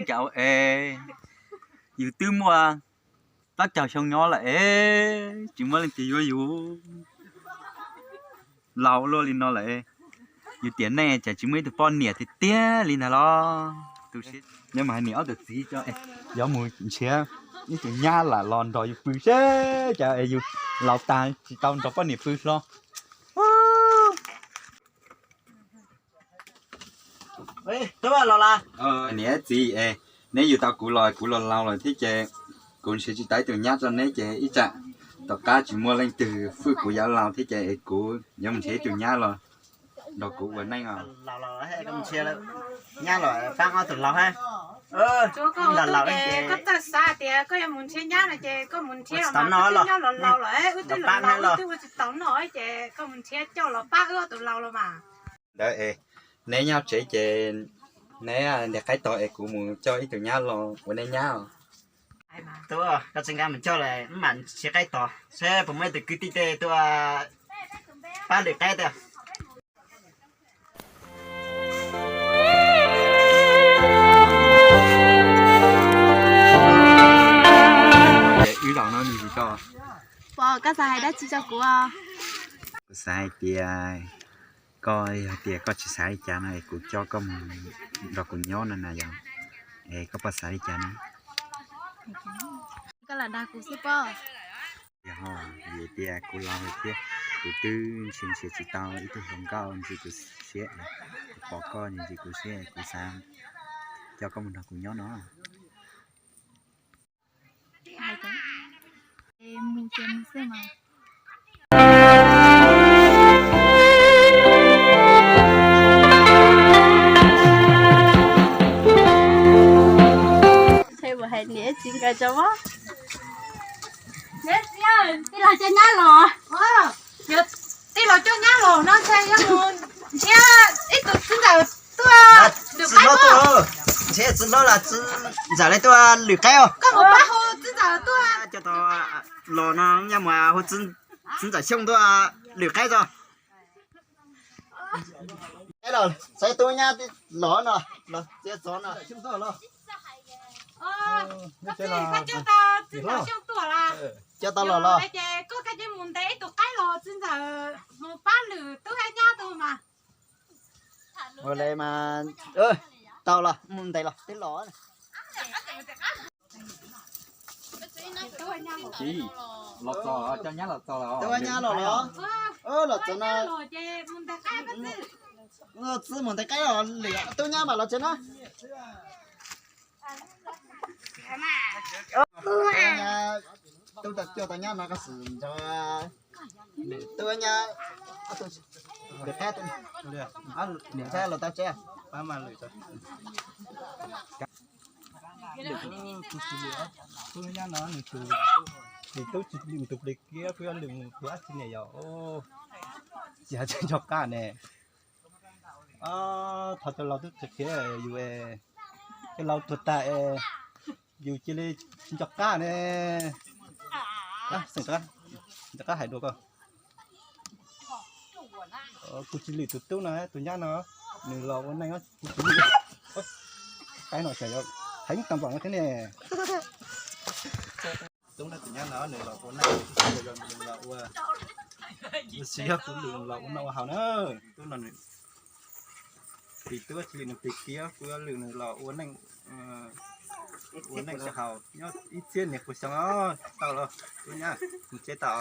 Cas es yus twb muaj plaub caug xyoo nyob lawm es tsis muaj leej twg yuav yus laus luaj li no lawm. Yus tiam neej cas tsis muaj ib tug poj niam tiag tiag li ntag los. Neb mas hais niam ob tug txiv, yog mus nrhiav ib tug nyab lam los nrog yus pw seb cas es yus laus tag tsis tau nrog poj niam pw hlo. Niam txiv es, neb yug tau kuv los kuv los laus lawm thiab ces kuv nrhiav tsis tau ib tug nyab rau neb ces ib tsam tom qab tsis muaj leej twg hwj kuv yuav laus thiab ces es kuv yuav mus nrhiav ib tug nyab los nrog kuv ua neej os. Nyab los pab ob tug laus hab. Koj txawj xav tias koj yuav mus nrhiav nyab no ces koj mus nrhiav los mas, wb twb nyob los laus lawm, wb twb laus laus wb twb ua tsis tau noj ces koj mus nrhiav coj los pab wb ob tug laus los mas. Ntawd es, neb nyob tsev ces neb ntiav qaib tog es kuv mus coj ib tug nyab los ua neb nyab os. Tub, koj tsis nqa mus coj lawm mam nrhiav qaib tog seb puas muaj ib tug kwv tij tej tuaj pab lwm qaib tiag. Wb zaum no nws tsis tau. Pom koj xav hais dab tsi rau kuv? Kuv xav hais tias koj, yog tias koj tsis xav li cas no es kuv coj koj mus nrog kuv nyob no na yog, es koj puas xav li cas na? Koj lam dag kuv xwb pob. Yog vim tias kuv laus lawm thiab kuv twb nrhiav nrhiav tsis tau ib tug hluas nkauj ntxim kuv siab, kuv pom koj ntxim kuv siab, kuv xav coj koj mus nrog kuv nyob no. Tij laug coj nyab los, tij laug coj nyab los no ntshe yuav mus nrhiav ib tug txiv ntxawm tuaj lwm qaib. Nrhiav txiv hlob los txiv ntxawm tuaj lwm qaib os. Koj mus pab hu txiv ntxawm tuaj. Coj tau los no, yog mus hu txiv ntxawm Xyooj tuaj lwm qaib tso. Xav tub nyab los no, los txiav txov no. Coj tau los los. Ces koj cia li mus ntes ib tug qaib los txiv ntxawm mus pab lwm tub hab nyab tug mas. Ua li mas, tau los, mus ntes los twb los. Txiv, los txog, coj nyab los txog los. Tub nyab los los. Los txog no. Txiv mus ntes qaib os, lwm tub nyab mas los tsev na. Tub nyab, tub tau coj tau nyab no koj xwm ntsog. Tub nyab, lwm qaib, niam ntxhais los tau tsev. Tub nyab no nws tus, tus tub tsis lwm tus plis kiab, kuj yuav lwm tus dab tsi niam yom. Tsis hais tseem nco qab ne. Thov cov laus tub txawm khiav yus, cov laus tuag tas es yus cia li nco qab ne. Xeem rov qab hais dua koj. Kuv tsis lwm tus tub no, tus nyab no nws los ua neej, kuv tsis lwm. Qaib no xyov yog heev tag npaum no thiab ne. Tub no tus nyab no nws los ua neej, nws los ua, tsis yog kuv lwm los ua noj ua haus na. Tub no nws, tub tsis lwm nws plis kiab, kuv lwm nws los ua neej, ua neej ua haus nyob ib txhiab niaj puas xyoo tau los. Tub nyab, mus tsev tau.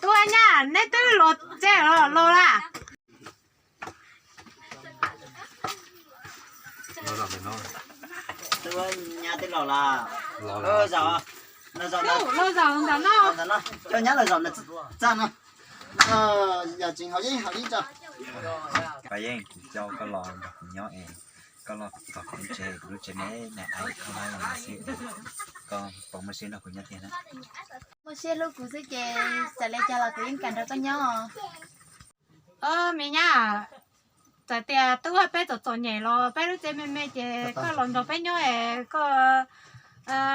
Tub nyab, neb twb los tsev los los lawm? Tub nyab twb los lawm. Los zaum ntawm no, coj nyab los zaum ntawm txaj no. Yog tseem haus yeeb haus yeeb tso. Pab Yeej, kuv coj koj los nrog kuv nyob es koj los txog kuv lub tsev, kuv lub tsev me me, koj los xwb, koj puas muaj siab nrog kuv nyob tiag na? Muaj siab hlub kuv xwb ces txawm li cas los kuv yeej kam nrog koj nyob. Me nyab, txawm tias tub peb txom txom nyem los peb lub tsev me me ces koj los nrog peb nyob es koj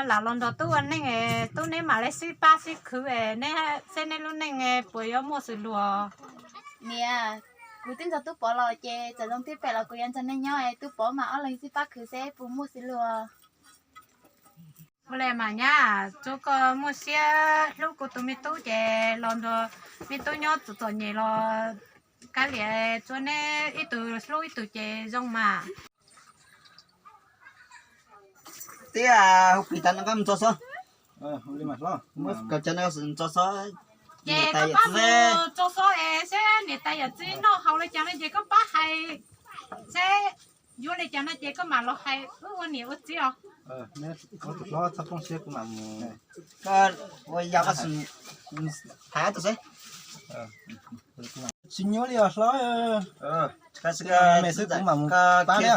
lam los nrog tub ua neej es tub neb mam li sib pab sib khwv es neb seb neb lub neej puas yuav muaj xws luag. Niam, Kuv twb nrog Tub Pov los ces txawm zoo twb pem los kuv yuav nrog nej nyob es Tub Pov mas ob leeg xij pab khwv seb puas muaj xws luag. Ua li mas nyab, tsuav koj muaj siab hlub kuv tus me tub ces los nrog me tub nyob txom txom nyem los kav liam, tsuav neb ib tug hlub ib tug ces zoo mas. Tias hu plis tas no koj mus tso xob. Koj tso xob, ces koj pab mus tso xob es seb niam tais yawm txiv noj haus li cas no ces koj pab hais, seb yuav li cas no ces koj mam los hais wb ua niam ua txiv os. Tus hlob txhob poob siab, kuv mam mus. Koj ua yog koj hais tus seb. Tsis nyuaj li os hlob. Me xwb kuv mam mus pab na.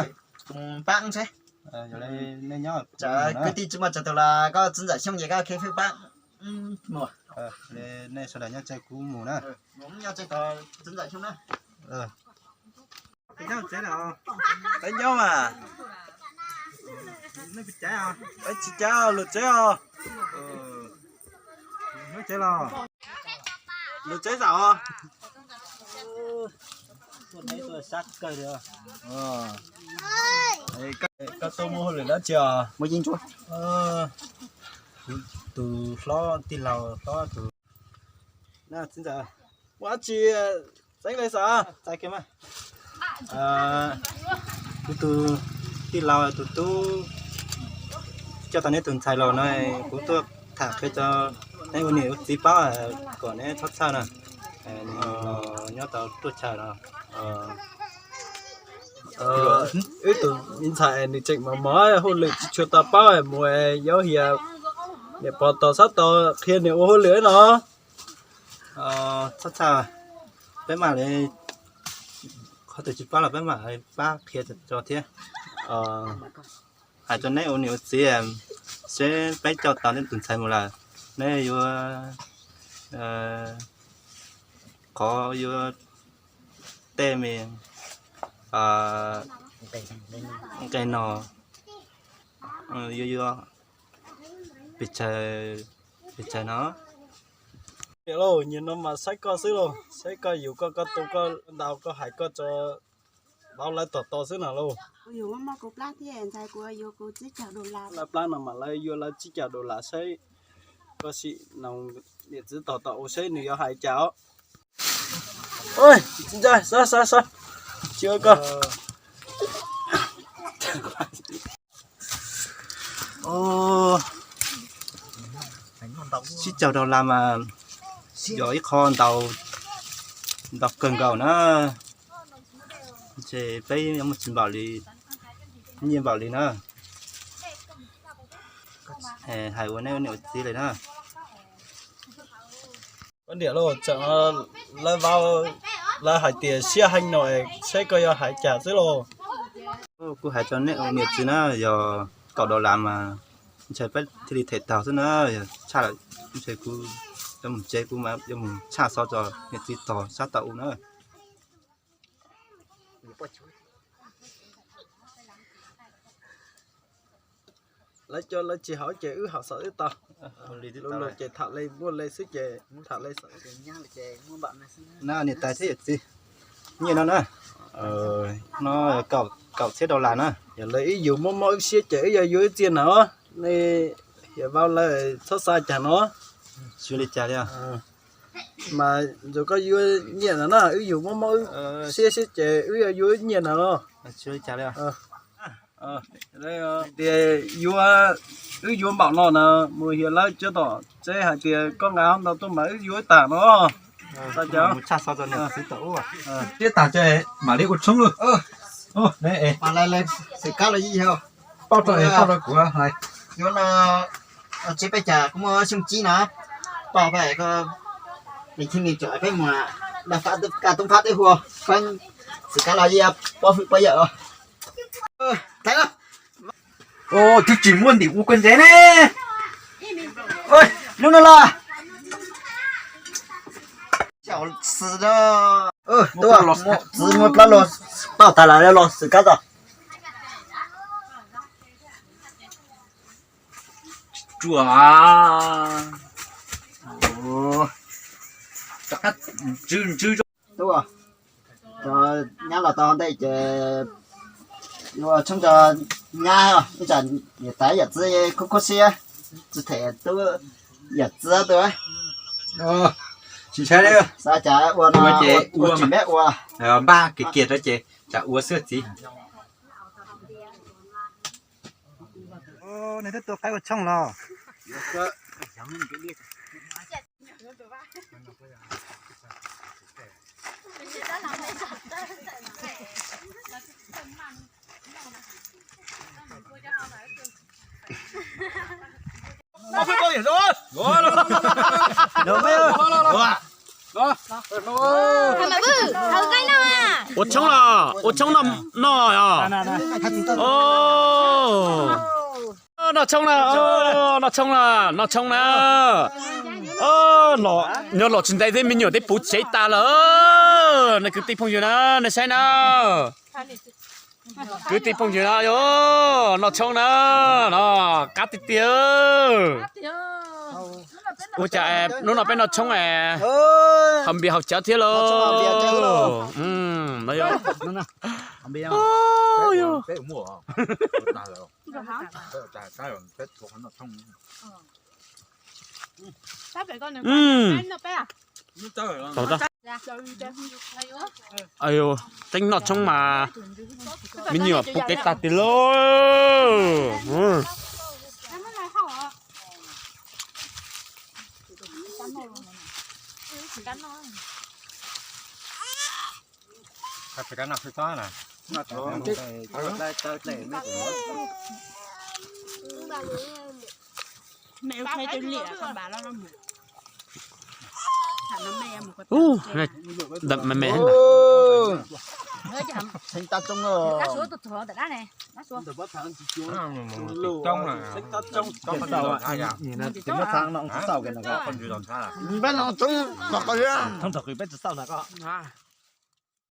Mus pab seb. Nej nyob kwv tij tsis muaj tsawg tus los koj txiv ntxawm Xyooj ces koj khib fwb pab. Nej sawv daws nyob tseg kuv mus na. Nyob tseg tus ntxawm Xyooj na. Peb nyob mas. Peb tsis cav lwm tsev os. Lwm tsev zaum os. Koj tuaj muaj hauj lwm dab tsi os? Tus hlob tij laug hlob tus, txiv ntxawm, muaj dab tsi txeeb li xav? Kuv tus tij laug tus tub coj tau neb tus ntxhais los no, kuv tuaj tham qhia rau neb ua niam ua txiv paub kom neb txhob txhawj na. Nws los nyob tau tuaj chaw no. Wb tus me ntxhais nws tseem mos mos hauj lwm tsis tshua tau paub, mus yau hiam niam pog tos xob tos qhia nws ua hauj lwm no. Txhob txhawj, peb mam li, qhov twg tsis paub los peb mam li pab qhia tso thiab. Hais rau neb ua niam ua txiv, seb peb coj tau neb tus ntxhais mus lawm, neb yuav, qhov yuav tej me nqe no, yuav yuav pes tsawg, pes tsawg no. Lauj, nim no mas saib koj xwb lauj, saib koj yus koj, koj tu koj ntaus koj hais koj tso, vauv lawv tom tos xwb no lauj. Lawv plab no mas lawv yuav lawv tsib caug dollar saib, koj sim noog niam txiv tos tau saib nws yuav hais cas os. Ntsa, sab sab sab, tsis ua koj. Tsib caug dollar mas yog ib qho ntau, ntau kawg nkaus na. Ntshe peb yuav muaj tsis npaum li, nyiaj npaum li na. Hais ua neb ua niam ua txiv li na. Koj niam lauj, tseem lawv vauv lawv hais tias siab heev no, saib koj yuav hais cas xwb lauj. Kuv hais rau neb ua niam txiv na, yog kaum dollar mas ntshe peb thiaj li them tau xwb na. Yog tshaj lawm ntshe kuv yuav mus tsev, kuv mas yuav mus tshaj xov rau niam txiv tog sab tau u na. Lawv cov lawv tsis haus ces wb haus xav wb tau. Li lus ces tham li muaj li xwb ces tham li xav. Na niam tais thiab yawm txiv, nyiaj no na, no kaum txhiab dollar na. Yog lawv ib yus mob mob wb siab ces wb yuav yuav wb txiaj na. Nej yawm vauv lawv txhob xav cas no. Tsis li cas li. Mas zoo koj yuav nyiaj no na, wb yus mob mob wb siab siab ces wb yuav yuav wb nyiaj no los. Tsis li cas li. Tias yuav, wb yuav npaum no na, mus hiam lawv cov tom tsev hais tias koj nqa hauv ntau tuaj mas wb yuav wb tag no. Tshaj xov rau niam txiv tau ub. Siab tag ces mam li ua tshoob lawm. Mas lawv xwm kab los yeej yog poj rau es poj rau kuv hais. Yuav no tsis peb cas kuv muaj xyoo tsib no, poj peb ko, nws thiaj nws tsom peb mus, lawv fab kaj toob fab teb hua, peb xwm kab los yeej pob hwj pob yawm os. Tus tsis muaj ntim ua kua ntsev ne. Lub no los. Txiv muab plab los pauj tas lawm los xwm kab tau. Tsuas. Rov qab ntsw ntsw. Nyab los tau ntej ces ua tshoob rau nyab, ib tsam niam tais yawm txiv kub kub siab, tsis them tub yawm txiv tu. Tsis ntshai li. Xav cas ua no ces ua tsis npeb ua. Npaj kiag kiag rau ces tsam ua xwb txiv. Nej twb tua qaib ua tshoob los? Ua tshoob los, ua tshoob no, no os. Noj tshoob na, noj tshoob na, noj tshoob na. Nyob los tsis ntev thiab me nyuam twb puv tsev tas lawm. Nej kwv tij phooj ywg na, nej saib na. Kwv tij phooj ywg na, noj tshoob na, no qab tiag tiag. Ua cas hnub no peb noj tshoob es haus npias haus cawv thiab lauj. Tseeb noj tshoob mas me nyuam puv kev tag tiag lauj. Ub, me me. Peb no txoov kom qhov peb tsis xauj ntag koj.